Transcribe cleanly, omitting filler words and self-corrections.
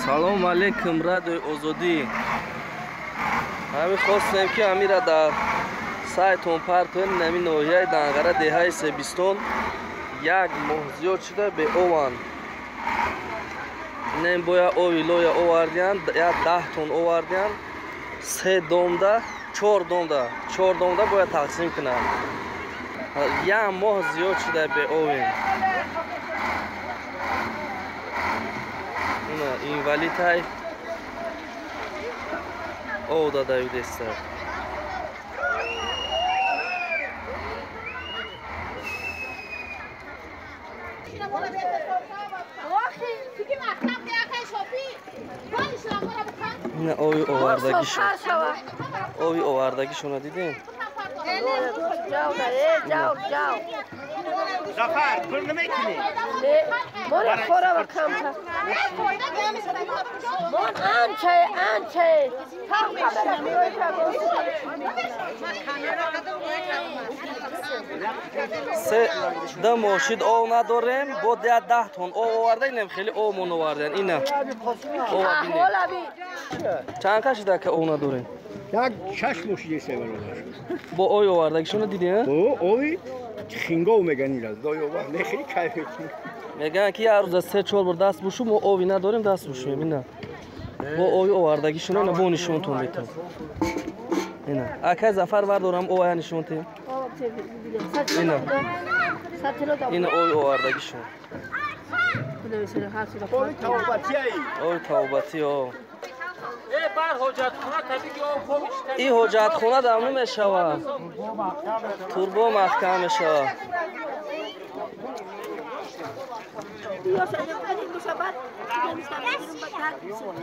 Салом алейкум, Радиои Озодӣ. Ҳамин хостем, ки ҳамира дар сайтон партоем. Ҳамин ноҳияи Данғара, деҳаи Себистон, як моҳ зиёд шуда беованд. Инем боя ови лоя овардиянд, як 10 тон овардиянд, се домда, чор домда, чор домда бояд тақсим кунанд. Як моҳ зиёд шуда беовем. Инвалидҳай ов дадавидеста. Ина ови овардагишон, ови овардагишона дидем. Зафар, пул намекунӣ? Море хӯрава камта. Мон анчае, анчае. Там камера рӯй. Се ду мошид ов надорем, бо я 10 тон ов оварда, инем хеле овмон овардан. Ина ова бинем. Чанд кашида ка ов надорем? Як 6 мошид ест бародар. Бо ой овардагишона дидӣ? О, ови хингов меган ира. Дой ова не хеле кайф мекунӣ. Мегӯянд, ки ҳар рӯза се чор бор даст бушӯ, мо ови надорем, даст бушӯем. Ина бо ови овардагишона, ина бо нишонтон метавон. Ина акай Зафар, вардорам овая нишонтем. Ина ина ови овардагишон. Ови тавбатияи. Ови тавбатӣ, о. Ин ҳоҷатхона дамну мешавад, турбо маҳкам мешавад.